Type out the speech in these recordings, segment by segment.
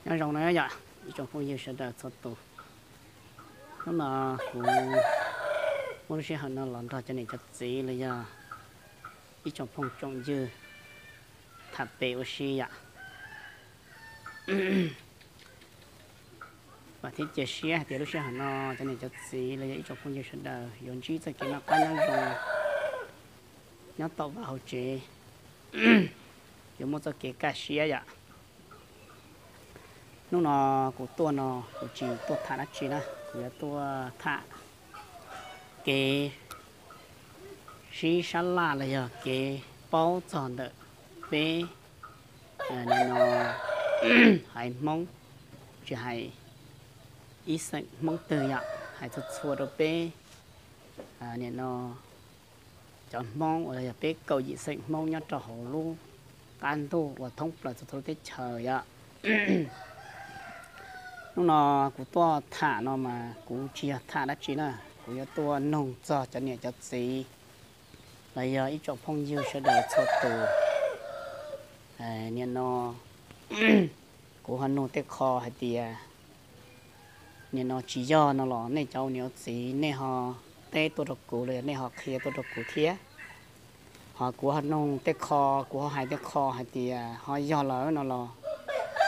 Nyob zoo na yom, ib tsoom phooj ywg sawv daws txhua tus. Hnub no kuv muab lub sij hawm no los nrog cov niam cov txiv los yog ib tsoom phooj tsoom ywg tham pem ua si yom. Vam thiab cia siab hais tias lub sij hawm no cov niam cov txiv los yog ib tsoom phooj ywg sawv daws yuav ntsib txoj kev noj qab nyob zoo, nyob tom vaj hauv tsev, yuav muaj txoj kev kaj siab yom. Hnub no kuv tuaj no kuv tsis tuaj tham dab tsi na, kuv yuav tuaj tham kev sib sab laj los yog kev paub txog ntawm peb nim no haiv Hmoob, tsis hais ib xeem Hmoob twg yom, hais txhua txhua rau peb nim no cov Hmoob uas yog peb kaum yim xeem Hmoob nyob rau hauv lub qab ntuj uas thoob plaws txhua txhua lub teb chaws yom. Hnub no kuv tuaj tham no mas kuv tsis yog tham dab tsi na, kuv yuav tuaj nug txog cov niam cov txiv los yog ib tsoom phooj ywg sawv daws txhua tus. Nim no kuv ho nug tej qho hais tias nim no tsis yog no los nej cov ua niam ua txiv nej ho teb tuaj rau kuv los yog nej ho qhia tuaj rau kuv thiab. Ho kuv ho nug tej qho, kuv ho hais tej qho hais tias ho yog lawm no los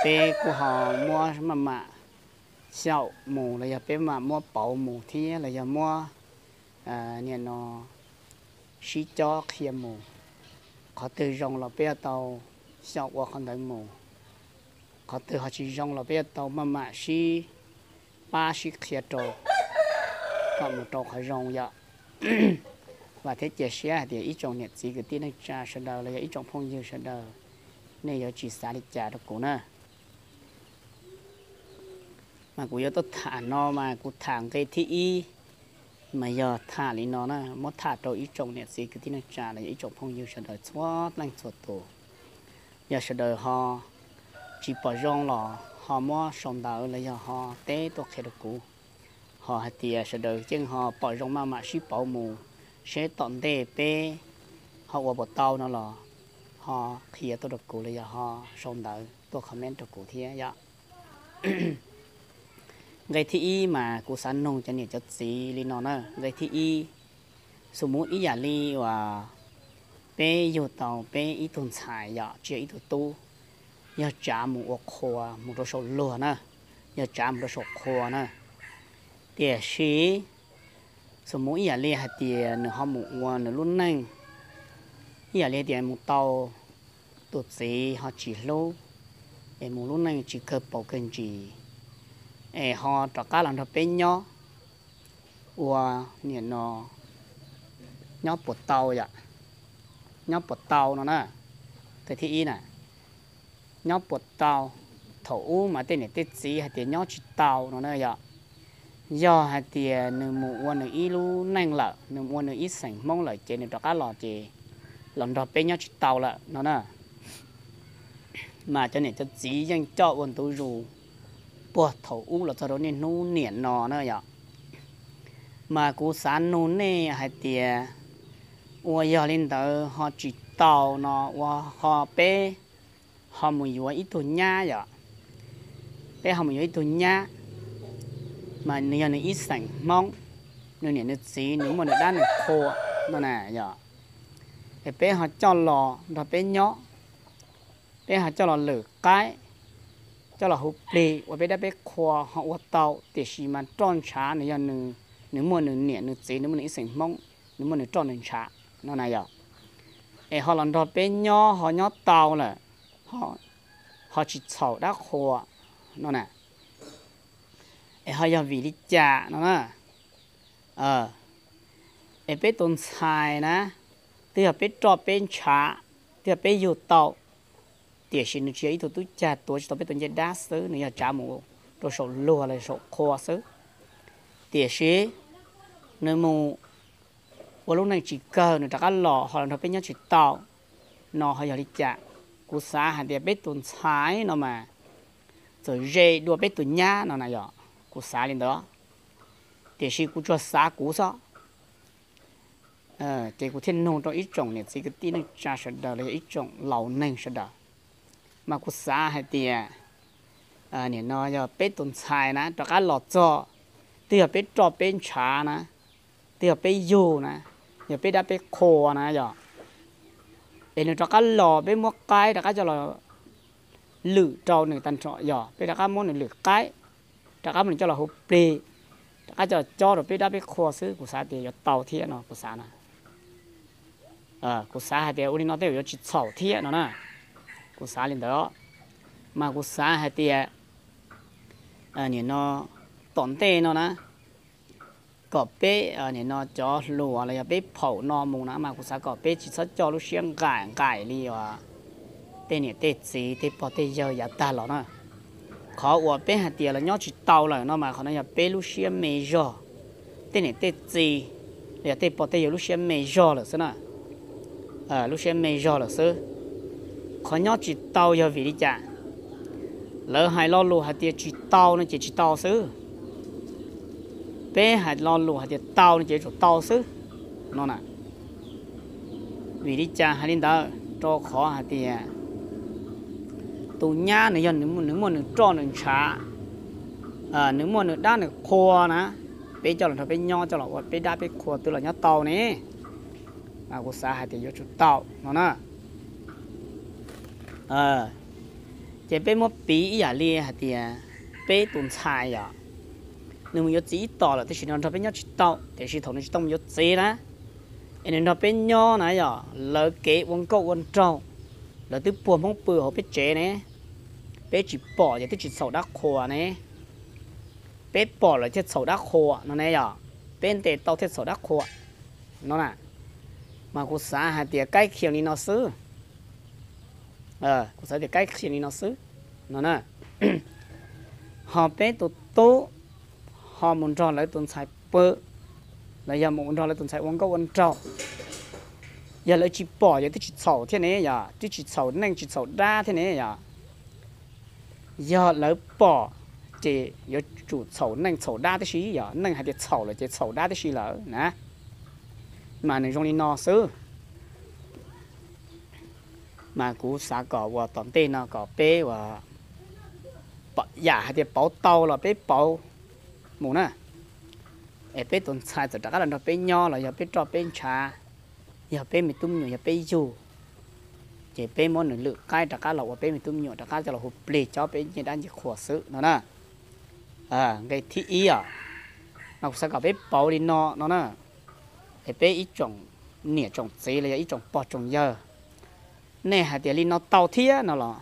peb kuj ho muab maj mam xyaum mus los yog peb mam muab pauv mus thiab los yog muab nim no sib cob qhia mus. Qhov twg zoo los peb yuav tau xyaum ua qhov ntawd mus, qhov twg ho tsis zoo los peb yuav tau maj mam sib pab sib qhia rau kom mus rau qhov zoo yom. Vam thiab cia siab hais tias ib tsoom niam txiv kwv tij neej tsa sawv daws los yog ib tsoom phooj ywg sawv daws, nej yuav tsis xav li cas rau kuv na. Mas kuv yuav tuaj tham no mas kuv tham nqe thib ib, mas yog tham li no na, muab tham rau ib tsoom niam txiv kwv tij neej tsa los yog ib tsoom phooj ywg sawv daws txhua leej txhua tus. Yog sawv daws ho tsis pom zoo los ho muab sau ntawv los yog ho teb tuaj qhia rau kuv. Ho hais tias sawv daws yeej ho pom zoo maj mam sib pauv mus seb tom ntej peb ho ua puas tau no los ho qhia tuaj rau kuv los yog ho sau ntawv tuaj comment rau kuv thiab yom. Nqe thib ib mas kuv xav nug cov niam cov txiv li no na. Nqe thib ib, xus mus ib yam li uas peb yug tau peb ib tug ntxhais yom, tsis yog ib tug tub, yog tsav mus ua qhua mus rau saum luag na, yog tsav mus rau saum qhua na. Tiam sis xus mus ib yam li hais tias nws ho mus ua nws lub neej, ib yam li tias mus tau tus txiv ho tsis hlub, es mus lub neej tsis kawg paus kawg ntsis, es ho rov qab los nrog peb nyob ua nim no nyob puas tau yom, nyob puas tau no na. Nqe thib ib na, nyob puas tau. Thaum ub mas tej niam tej txiv hais tias nyob tsis tau no na yom. Yog hais tias nws mus ua nws ib lub neej lawm, nws mus ua nws ib xeem Hmoob lawm ces nws rov qab los ces los nrog peb nyob tsis tau lawm no na. Mas cov niam cov txiv yeej coj ua ntu zus puag thaum ub los txog rau niaj hnub niam no na yom. Mas kuv xav nug nej hais tias ua yog li ntawd ho tsis tau no ua ho peb ho mus yuav ib tug nyab yom, peb ho mus yuav ib tug nyab, mas nws yog nws ib xeem Hmoob, nws niam nws txiv nws muaj nws dab nws qhua no na yom, es peb ho coj los nrog peb nyob, peb ho coj los lwm qaib, coj los hu plig ua peb dab peb qhua ho ua tau, tiam sis mas roj ntshav nws yog nws, nws muaj nws niam nws txiv, nws muaj nws ib xeem Hmoob, nws muaj nws roj nws ntshav no na yom. Es ho los nrog peb nyob ho nyob tau lawm, ho tsis txhaum dab qhua no na. Es ho yog vim li cas no na? Es peb tus ntxhais na, twb yog peb roj peb ntshav, twb yog peb yug tau, tiam sis nws tsis yog ib tug tub cag tuav tsis tau peb tus ncej dab xwb, nws yog tsav mus rau saum luag los saum qhua xwb. Tiam sis nws mus ua lub neej tsis kawg, nws rov qab los ho los nrog peb nyob tsis tau no ho yog li cas? Kuv xav hais tias peb tus ntxhais no mas txawm ze dua peb tus nyab no na yom, kuv xav li ntawd. Tiam sis kuv tsuas xav kuv xwb, ces kuv thiaj nug rau ib tsoom niam txiv kwv tij neej tsa sawv daws los yog ib tsoom laus neeg sawv daws. Mas kuv xav hais tias nim no yog peb tus ntxhais na rov qab los txog, twb yog peb roj peb ntshav na, twb yog peb yug na, yog peb dab peb qhua na yog, es nws rov qab los peb muab qaib rov qab coj los lwm rau nws tag nrho, yog peb rov qab muab nws lwm qaib, rov qab muab nws coj los hu plig, rov qab coj los cob rau peb dab peb qhua xwb, kuv xav tias yuav tau thiab no kuv xav na. Kuv xav hais tias ua li no tej zaum yuav tsis txhaum thiab no na. Kuv xav li ntawd, mas kuv xav hais tias nim no tom ntej no na, kom peb nim no cov hluas los yog peb phaum no mus na mas kuv xav kom peb tsis txhob coj lub siab nqaim nqaim li uas tej niam tej txiv tej pog tej yawg yav tag los na. Qhov uas peb hais tias los nyob tsis tau lawm no mas qhov no yog peb lub siab me zog, tej niam tej txiv los yog tej pog tej yawg lub siab me zog lawm xwb na. Lub siab me zog lawm xwb. Qhov nyob tsis tau yog vim li cas? Lawv hais lo lus hais tias tsis tau no ces tsis tau xwb. Peb hais lo lus hais tias tau no ces yuav tsum tau xwb no na. Vim li cas hais li ntawd? Rau qhov hais tias tus nyab nws yog nws muaj nws roj nws ntshav, nws muaj nws dab nws qhua na, peb coj los nrog peb nyob coj los ua peb dab peb qhua twb los nyob tau ne. Kuv xav hais tias yuav tsum tau no na. Ces peb muab piv ib yam li hais tias peb tus ntxhais yom, nws mus yuav txiv ib tom lawm tiam sis nws nrog peb nyob tsis tau, tiam sis thaum nws tsis tau mus yuav txiv na, es nws nrog peb nyob na yom, lawv kev ua nkauj ua nraug, lawv twb puag Hmoob pw hauv peb tsev ne, peb tsis pom ces twb tsis txhaum dab qhuas ne, peb pom lawm thiaj txhaum dab qhuas no ne yom, peb ntes tau thiaj txhaum dab qhuas no na. Mas kuv xav hais tias kaib khias li no xwb, kuv xav tias kaib khias li no xwb no na. Ho peb tus tub ho mus nrog lawv tus ntxhais pw, los yog mus nrog lawv tus ntxhais ua nkauj ua nraug, yog lawv tsis pom ces twb tsis txhaum thiab ne yom, twb tsis txhaum neej tsis txhaum dab thiab ne yom. Yog lawv pom ces yuav tsum txhaum neej txhaum dab tib si yom, neej hais tias txhaum lawm ces txhaum dab tib si lawm na. Mas nws zoo li no xwb. Mas kuv xav kom uas tom ntej no kom peb uas yam hais tias pauv tau los peb pauv mus na, es peb tus ntxhais txawm rov qab los nrog peb nyob los yog peb roj peb ntshav, yog peb me tub me nyuam yog peb yug, ces peb muab nws lwm qaib rov qab los ua peb me tub me nyuam rov qab coj los hu plig cob peb ncej dab ncej qhua xwb no na. Nqe thib ib os, mas kuv xav kom peb pauv li no no na, es peb ib tsoom niam tsoom txiv los yog ib tsoom pog tsoom yawg, nej hais tias li no tau thiab no los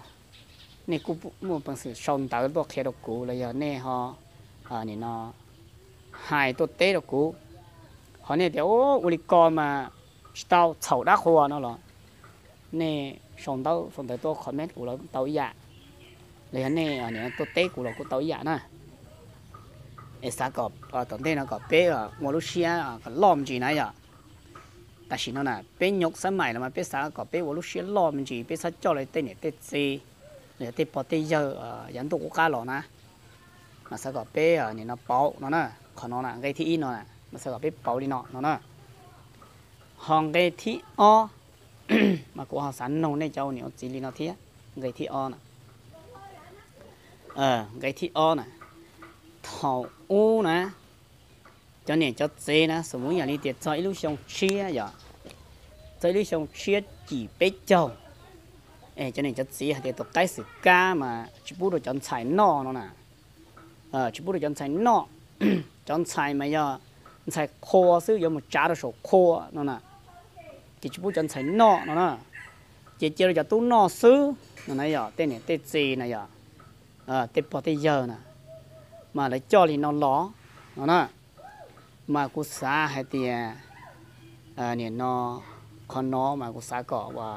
nej kuj muaj peev xwm sau ntawv tuaj qhia rau kuv los yog nej ho nim no hais tuaj teb rau kuv. Ho nej tias ua li ko mas tsis tau, txhaum dab qhuas no los nej sau ntawv sau ntawv tuaj comment kuv los tau ib yam, los yog nej nim no tuaj teb kuv los kuj tau ib yam na. Es xav kom tom ntej no kom peb ua lub siab kom loj me ntsis na yom. Tam sim no na peb nyuam xab maim los mas peb xav kom peb ua lub siab loj me ntsis, peb txhob coj li tej niam tej txiv los yog tej pog tej yawg yav ntuj qub qab los na. Mas xav kom peb nim no pauv no na, qhov no na nqe thib ib no, mas xav kom peb pauv li no no na. Ho nqe thib ob, mas kuv ho xav noog nej cov ua niam ua txiv li no thiab. Nqe thib ob na, nqe thib ob na, thaum ub na, cov niam cov txiv na, xus mus yam li tias txog ib lub xyoo tshiab yom, txog ib lub xyoo tshiab cim peb caug, es cov niam cov txiv hais tias tus qaib xwm kab mas tsis pub rau cov ntxhais noj no na. Tsis pub rau cov ntxhais noj. Cov ntxhais mas yog ntxhais qhua xwb, yuav mus tsav rau saum qhua no na, ces tsis pub cov ntxhais noj no na. Ces cia rau cov tub noj xwb no na yom, tej niam tej txiv na yom, tej pog tej yawg na, mas lawv coj li no los no na. Mas kuv xav hais tias nim no, qhov no mas kuv xav kom ua,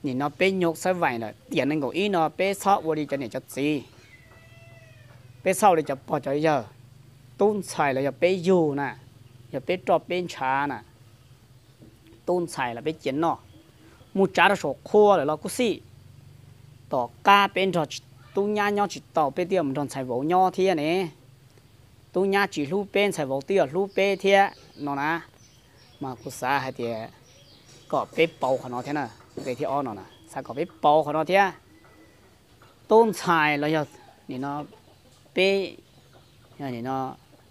nim no peb nyuam xab maim lawm tiam nees nkaum ib no peb txhob ua li cov niam cov txiv, peb txhob ua li cov pog cov yawg. Tub ntxhais los yog peb yug na, yog peb roj peb ntshav na, tub ntxhais los peb cia noj, mus tsav rau saum qhua lawm los kuj xij, tom qab peb nrog tub nyab nyob tsis tau peb twb yuav mus nrog ntxhais vauv nyob thiab ne. Tub nyab tsis hlub peb, ntxhais vauv twb yuav hlub peb thiab no na. Mas kuv xav hais tias kom peb pauv qhov no thiab na, nqe thib ob no na, xav kom peb pauv qhov no thiab. tub ntxhais los yog nim no peb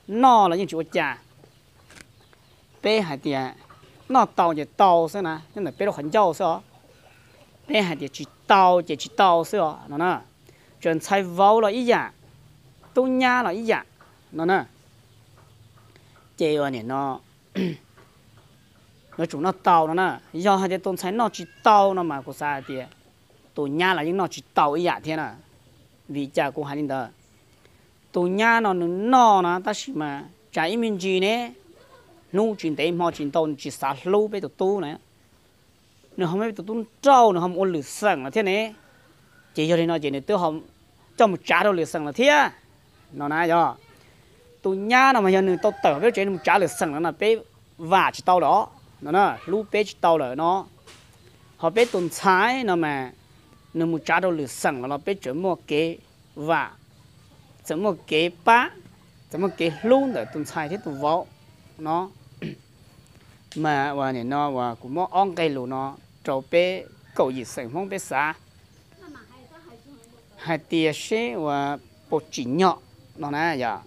noj los yeej tsis ua cas. Peb hais tias noj tau ces tau xwb na, nyob ntawm peb lub qhov ncauj xwb os. Peb hais tias tsis tau ces tsis tau xwb os no na. Txawm ntxhais vauv los ib yam, tub nyab los ib yam no na. Ces ua nim no yuav tsum noj tau no na. Yog hais tias tus ntxhais noj tsis tau no mas kuv xav hais tias tus nyab los yeej noj tsis tau ib yam thiab na. Vim cas kuv hais li ntawd? Tus nyab no nws noj na tab sis mas tsam ib me ntsis ne, hnub tsis ntev hmo tsis ntau nws tsis xav hlub peb tus tub na. Nws ho muab peb tus tub nrauj, nws ho mus ua lwm xeem lawm thiab ne. Ces yog li no ces nws twb coj mus tsav rau lwm xeem lawm thiab no na. Yog tus nyab no mas yog nws tau tawm peb tsev nws mus tsav lwm xeem lawm no peb vam tsis tau lawm os no na, hlub peb tsis tau lawm no. Ho peb tus ntxhais no mas nws mus tsav rau lwm xeem lawm los peb tseem muaj kev vam, tseem muaj kev pab, tseem muaj kev hlub ntawm tus ntxhais thiab tus vauv no. Mas uas nim no uas kuv muab ob nqe lus no rau peb kaum yim xeem Hmoob peb xav hais tias seb uas puas tsim nyog no na, yog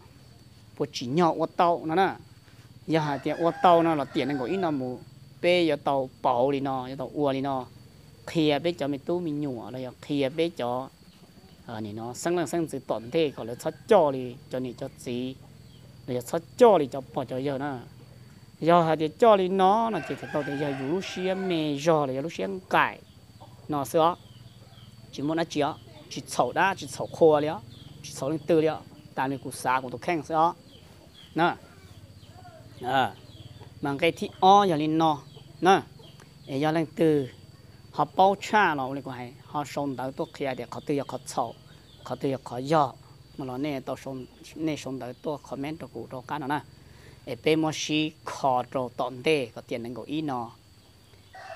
puas tsim nyog ua tau no na. Yog hais tias ua tau no los tiam nees nkaum ib no mus peb yuav tau pauv li no, yuav tau ua li no, qhia peb cov me tub me nyuam los yog qhia peb cov nim no xeeb leej xeeb ntxwv tom ntej kom lawv txhob coj li cov niam cov txiv los yog txhob coj li cov pog cov yawg na. Yog hais tias coj li no no ces thaum tau tias yog yus lub siab me zog los yog lub siab nqaim no xwb os. Tsis muaj dab tsi os, tsis txhaum dab tsis txhaum qhua li os, tsis txhaum leej twg li os, tas li kuv xav kuv tus kheej xwb os na. Mas nqe thib ob yog li no na, es yog leej twg ho paub tshaj los ua li kuv hais ho sau ntawv tuaj qhia tias qhov twg yog qhov txhaum, qhov twg yog qhov yog no los nej tau, nej sau ntawv tuaj comment rau kuv rau qab no na. Es peb muab sib kho rau tom ntej kom tiam nees nkaum ib no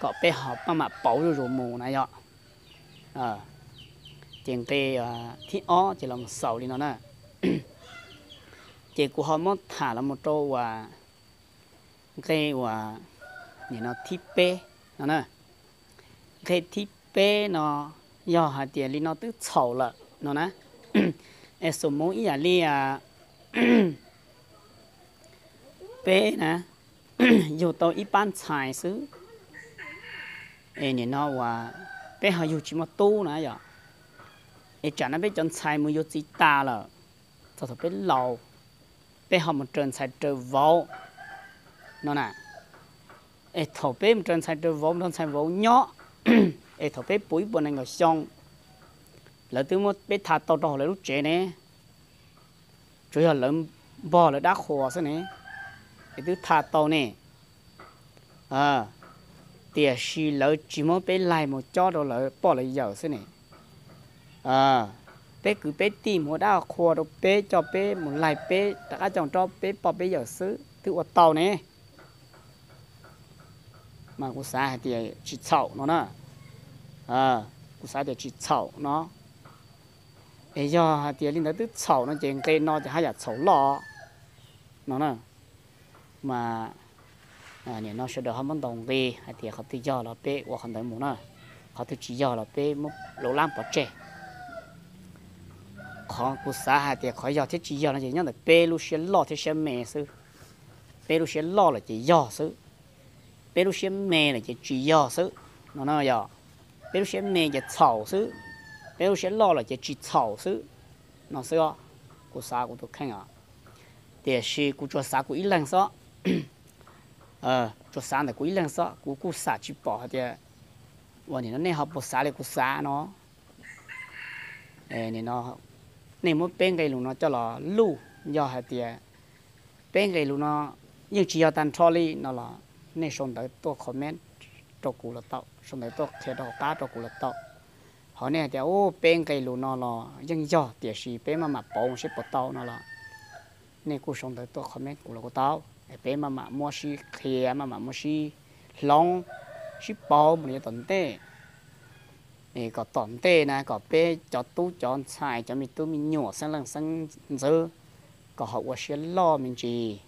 kom peb ho maj mam pauv zuj zus mus na yog. Ces nqe thib ob ces los xaus li no na. Ces kuv ho muab tham los mus rau uas nqe uas nim no thib peb no na. Nqe thib peb no yog hais tias li no twb txhaum lawm no na. Es xum mus ib yam li peb na, yug tau ib pab ntxhais xwb, es nim no uas peb ho yug tsis muaj tub na yom, es tsam no peb cov ntxhais mus yuav txiv tas lawm, txog thaum peb laus, peb ho mus raws ntxhais raws vauv no na. Es thaum peb mus raws ntxhais raws vauv, nrog ntxhais vauv nyob, es thaum peb puv ib puas nees nkaum xyoo, lawv twb muab peb tha tau rau hauv lawv lub tsev ne, tsuas yog lawv npog lawv dab qhuas xwb ne, es twb tha tau ne, tiam sis lawv tsis muab peb laig mus cob rau lawv poj lawv yawm xwb ne. Peb kwv peb tij mus ua dab qhua rau peb, coj peb mus laig peb rov qab coj rau peb poj peb yawm xwb twb ua tau ne. Mas kuv xav hais tias tsis txhaum no na. Kuv xav tias tsis txhaum no. Es yog hais tias li ntawd twb txhaum no ces nqe no ces haj yam txhaum loj no na. Mas nim no sawv daws ho muab ntaus nqi hais tias qhov twg yog los peb ua qhov ntawd mus na, qhov twg tsis yog los peb muab lub lab pov tseg. Qhov kuv xav hais tias qhov yog thiab tsis yog no ces nyob ntawm peb lub siab loj thiab siab me xwb. Peb lub siab loj lawm ces yog xwb, peb lub siab me lawm ces tsis yog xwb no na yog. Peb lub siab me ces txhaum xwb, peb lub siab loj lawm ces tsis txhaum xwb no xwb os. Kuv xav kuv tus kheej os, tiam sis kuv tsuas xav kuv ib leeg xwb. Tsuas xav ntawm kuv ib leeg xwb, kuv kuj xam tsis pom hais tias uas nim no nej ho puas xav li kuv xav no. Nim no nej muab peb nqe lus no coj los luj, yog hais tias peb nqe lus no yeej tsis yog tag nrho li no los nej sau ntawv tuaj comment rau kuv los tau, sau ntawv tuaj qhia rau hauv qab rau kuv los tau. Ho nej hais tias u peb nqe lus no los yeej yog tiam sis peb maj mam pauv seb puas tau no los nej kuj sau ntawv tuaj comment kuv los kuj tau. Peb maj mam muab sib qhia, maj mam muab sib hloov, sib pauv mus li tom ntej. Kom tom ntej na kom peb cov tub cov ntxhais, cov me tub me nyuam, xeeb leej xeeb ntxwv, kom ho ua siab loj me ntsis,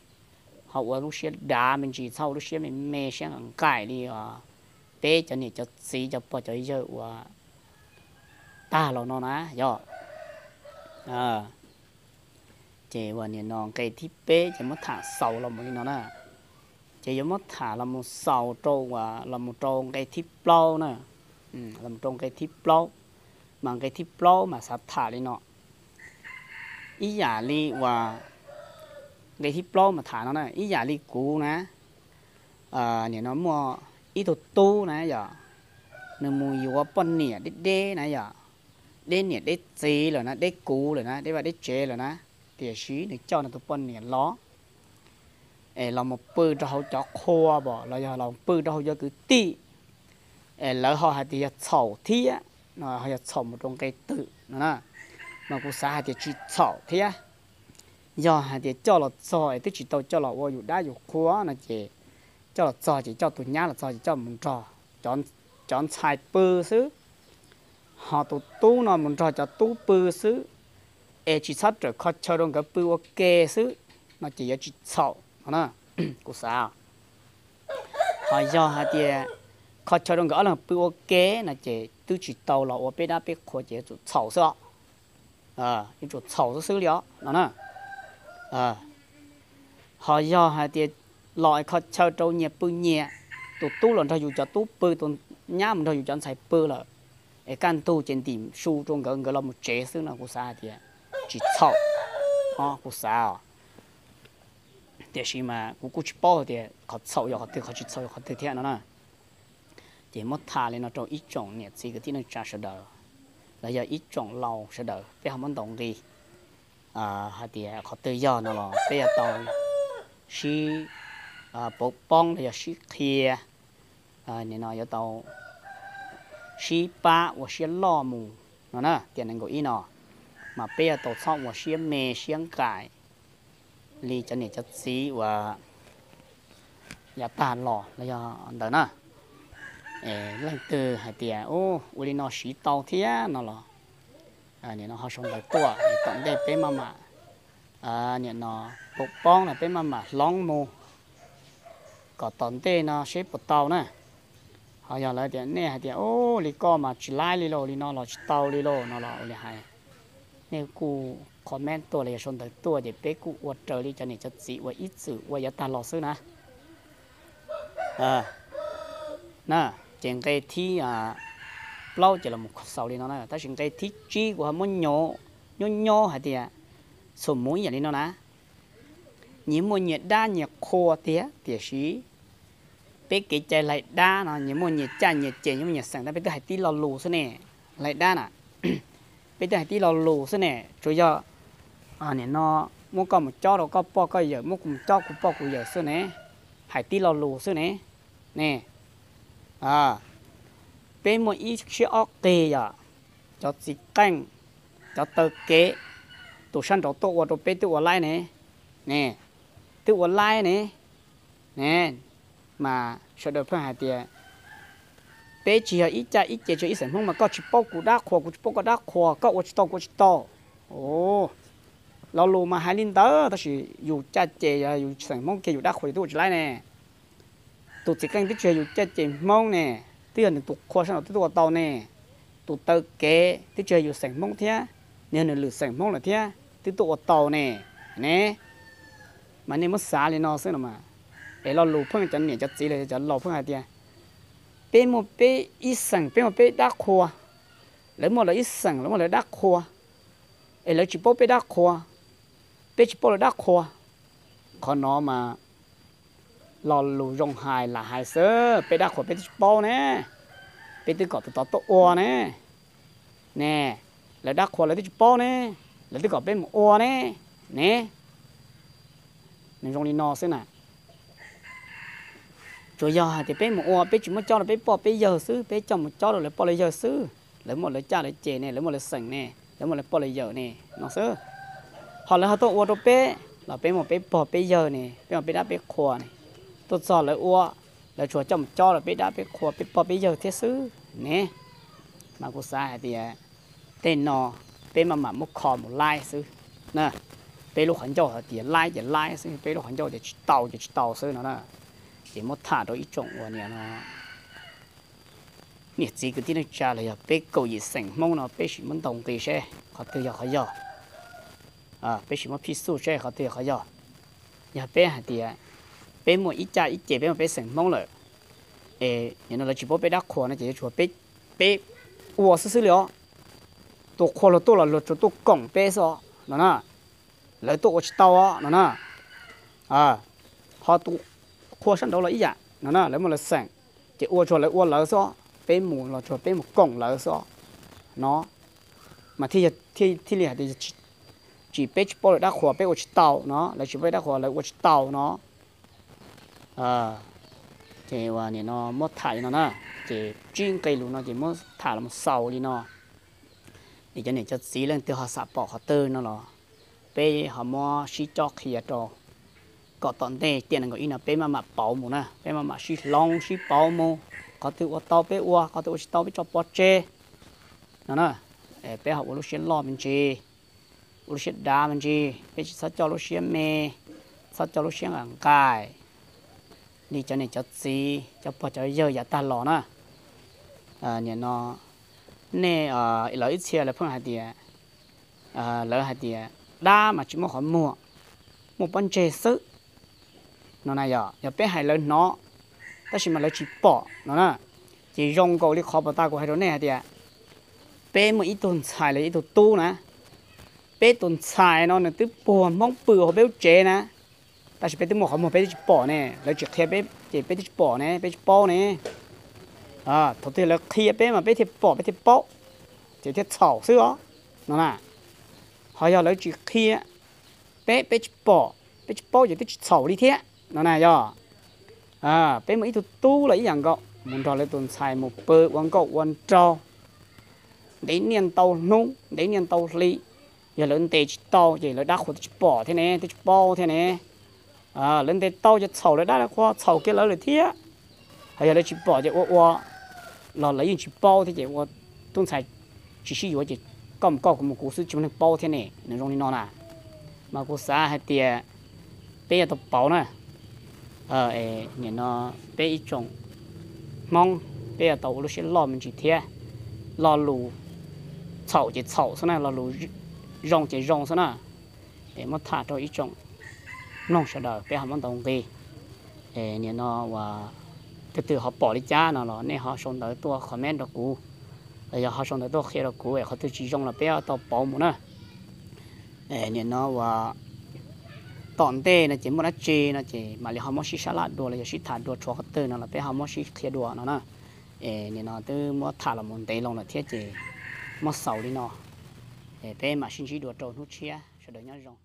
ho ua lub siab dav me ntsis, txhob ua lub siab me me siab nqaim nqaim li os. Peb cov niam cov txiv cov pog cov yawg uas tag los no na yog. Ces uas nim no nqe thib peb ces muab tham xaus los mus li no na. Ces yuav muab tham los mus xaus rau uas los mus rau nqe thib plaub na. Los mus rau nqe thib plaub, mas nqe thib plaub mas xav tham li no. Ib yam li uas nqe thib plaub mas tham no na, ib yam li kuv na, nim no muaj ib tug tub na yog, nws mus yuav poj niam deb deb na yog, deb niam deb txiv lawm na, deb kuv lawm na, deb vaj deb tsev lawm na, tiam sis nws coj nws tus poj niam los es los mus pw rau hauv cov qhua pom los yog los pw rau hauv cov kwv tij, es lawv ho hais tias yog txhaum thiab no, ho yog txhaum mus rau nqe twg no na, mas kuv xav hais tias tsis txhaum thiab. Yog hais tias coj los txog es twb tsis tau coj los ua yus dab yus qhua no ces coj los txog ces coj tus nyab los txog ces coj mus nrog cov ntxhais pw xwb, ho tus tub no mus nrog cov tub pw xwb, es tsis txhob rawm kho chaw rau nkawd pw ua ke xwb no ces yuav tsis txhaum no na, kuv xav. Ho yog hais tias kho chaw rau nkawd ob leeg pw ua ke no ces twb tsis tau los ua peb dab peb qhua ces yuav tsum txhaum xwb os. Yuav tsum txhaum xwb xwb li os no na. Ho yog hais tias los es kho chaw rau nyias pw nyias, tus tub los nrog yus cov tub pw, tus nyab mus nrog yus cov ntxhais pw lawm, es kaj ntug ces ntim su rau nkawd, nkawd los mus tsev xwb no kuv xav hais tias tsis txhaum, kuv xav os. Tiam sis mas kuv kuj tsis paub tias qhov txhaum yog qhov twg, qhov tsis txhaum yog qhov twg thiab no na. Ces muab tham li no rau ib tsoom niam txiv kwv tij neej tsa sawv daws, los yog ib tsoom laus sawv daws peb ho muab ntaus nqi hais tias qhov twg yog no los peb yuav tau sib pauv poob los yog sib qhia, nim no yuav tau sib pab ua siab loj mus no na. Tiam nees nkaum ib no mas peb yuav tau txhob ua siab me siab nqaim li cov niam cov txiv uas yav tag los los yog ntawd na. Leej twg hais tias ua li no siv tau thiab no los nim no ho sau ntawv tuaj, tom ntej peb maj mam, nim no pauv poob no peb maj mam hloov mus kom tom ntej no seb puas tau na. Ho yog lawv tias nej hais tias ua li koj mas tsis laib li lauj, li no los tsis tau li lauj no los ua li hais, nej kuj comment tuaj los yog sau ntawv tuaj ces peb kuj ua raws li cov niam cov txiv uas ib txwm ua yav tag los xwb na. Na, ces nqe thib plaub ces los mus xaus li no na, tab sis nqe thib tsib kuv ho muab nyob nyob hais tias txhua mus ib yam li no na, nyias muaj nyias dab nyias qhua tiag, tiam sis peb kev cai laig dab no nyias muaj nyias caj nyias ces, nyias muaj nyias xeem, tab peb twb hais tib lo lus xwb ne. Laig dab na, peb twb hais tib lo lus xwb ne, tsuas yog nim no muab koj mus cob rau koj poj koj yawm, muab kuv mus cob kuv poj kuv yawm xwb ne, hais tib lo lus xwb ne. Ne, peb muaj ib siab ob qig yom, cov txiv qeej, cov taw kev, tus sab nraud tuaj ua rau peb twb ua laib ne, ne, twb ua laib ne, ne, mas sawv daws pheej hais tias peb tsis yog ib caj ib ces, tsis yog ib xeem Hmoob mas koj tsis paub kuv dab qhuas, kuv tsis paub koj dab qhuas, koj ua tsis tau kuv ua tsis tau. Lo lus mas hais li ntawd tab sis yus caj ces yog yus xeem Hmoob kiag yus dab qhuas yus twb ua tsis laib ne. Tus txiv qeej twb tsis yog yus caj ces Hmoob ne, twb yog nws tus qhua sab nraud twb tuaj ua tau ne. Tus taw kev twb tsis yog yus xeem Hmoob thiab, nws yog nws lwm xeem Hmoob lawm thiab twb tuaj ua tau ne. Ne, mas nej muab xav li no xwb no mas. Es lo lus pheej cov niam cov txiv los cov laus pheej hais tias peb muaj peb ib xeem, peb muaj peb dab qhua, lawv muaj lawv ib xeem, lawv muaj lawv dab qhua, es lawv tsis paub peb dab qhua, peb tsis paub lawv dab qhua. Qhov no mas lo lus zoo hais lam hais xwb, peb dab qhua peb twb tsis paub ne, peb twb kom tus tod tuaj ua ne. Ne, lawv dab qhua lawv twb tsis paub ne, lawv twb kom peb mus ua ne. Ne, nws zoo li no xwb na. Tsuas yog hais tias peb mus ua, peb tsis muab cob rau peb poj peb yawg xwb, peb coj mus cob rau lawv poj lawv yawg xwb, lawv muaj lawv caj lawv ces ne, lawv muaj lawv xeem ne, lawv muaj lawv poj lawv yawm ne no xwb. Ho lawv ho tuaj ua rau peb los peb muaj peb pog peb yawg ne, peb muaj peb dab peb qhua ne. Tuaj txog lawv ua, lawv tsuas coj mus cob rau peb dab peb qhua peb pog peb yawg thiab xwb ne. Mas kuv xav hais tias tej no peb maj mam muab kho mus laib xwb na. Peb lub qhov ncauj hais tias laib ces laib xwb, peb lub qhov ncauj tias tsis tau ces tsis tau xwb no na. Ces muab tham rau ib tsoom uas niam no niam txiv kwv tij neej tsa los yog peb kaum yim xeem Hmoob no peb sim muab ntaus nqi seb qhov twg yog qhov yog, peb sim muab phij xuj seb qhov twg yog qhov yog. Yog peb hais tias peb muaj ib caj ib ces peb muaj peb xeem Hmoob lawm, es nim no lawv tsis paub peb dab qhuas no ces yuav tsum peb, peb ua xwb xwb li os. Tus qhua luag tuaj los luag tsuas tuaj koom peb xwb no na, lawv tuaj ua tsis tau no na. Ho tus qhua sab nraud los ib yam no na, lawv muaj lawv xeem, ces ua tsuas lawv ua lawv xwb, peb mus los tsuas peb mus koom lawv xwb no. Mas thiaj li hais tias tsis, peb tsis paub lawv dab qhuas peb ua tsis tau no, lawv tsis paub dab qhuas lawv ua tsis tau no. Ces ua nim no muab tham li no na, ces tsib nqe lus no ces muab tham los xaus li no. Es cov niam cov txiv leej twg ho xam pom qhov twg no los peb ho muab sib cob qhia rau, kom tom ntej tiam nees nkaum ib no peb maj mam pauv mus na, peb maj mam sib hloov sib pauv mus. Qhov twg ua tau peb ua, qhov twg ua tsis tau peb tso pov tseg no na. Peb ho ua lub siab loj me ntsis, ua lub siab dav me ntsis, peb tsis txhob coj lub siab me, txhob coj lub siab nqaim nqaim li cov niam cov txiv cov pog cov yawg yav tag los na. Nim no nej, lawv ib txhia lawv pheej hais tias, lawv hais tias dab mas tsis muaj qhov muag, muaj pob ntseg xwb no na. Yog, yog peb hais lawv hnov, tab sis mas lawv tsis pom no na. Ces zoo nkaus li qhov puag ta kuv hais rau nej hais tias peb muaj ib tug ntxhais los yog ib tug tub na, peb tus ntxhais no nws twb puag Hmoob pw hauv peb lub tsev na, tab sis peb twb muaj qhov muag peb twb tsis pom ne, lawv tsis qhia peb ces peb twb tsis pom ne, peb tsis paub ne. Thaum twg lawv qhia peb mas peb thiaj pom peb thiaj paub, ces thiaj txhaum xwb os no na. Ho yog lawv tsis qhia peb, peb tsis pom peb tsis paub ces twb tsis txhaum li thiab no na. Yog peb muaj ib tug tub los ib yam nkaus, mus nrog lawv tus ntxhais mus pw ua nkauj ua nraug ntev niaj ntau hnub ntev niaj ntau hli, yog lawv ntes tsis tau ces lawv dab qhuas twb tsis pom thiab ne, twb tsis paub thiab ne. Lawv ntes tau ces txhaum lawv dab qhuas txhaum kiag lawv lawm thiab. Ho yog lawv tsis pom ces ua ua los lawv yeej tsis paub thiab ces ua tub ntxhais tsis sib yuav ces koj mus koj kuv mus kuv xwb tsis muaj neeg paub thiab ne, nws zoo li no na. Mas kuv xav hais tias peb yuav tau pauv na. Nim no peb ib tsoom Hmoob peb yuav tau ua lub siab loj me ntsis thiab. Lo lus txhaum ces txhaum xwb na, lo lus zoo ces zoo xwb na. Es muab tham rau ib tsoom mloog sawv daws peb ho muab ntaus nqi. Nim no uas tus twg ho pom li cas no los nej ho sau ntawv tuaj comment rau kuv, los yog ho sau ntawv tuaj qhia rau kuv es qhov twg tsis zoo los peb tau pauv mus na. Nim no uas tom ntej no ces muaj dab tsi no ces mam li ho muab sib sab laj dua los yog sib tham dua tshuav qhov twg no los peb ho muab sib qhia dua no na. Es nim no twb muab tham los mus ntev loo lawm thiab ces muab xaus li no. Es peb mam sib ntsib dua rau hnub tshiab, sawv daws nyob zoo.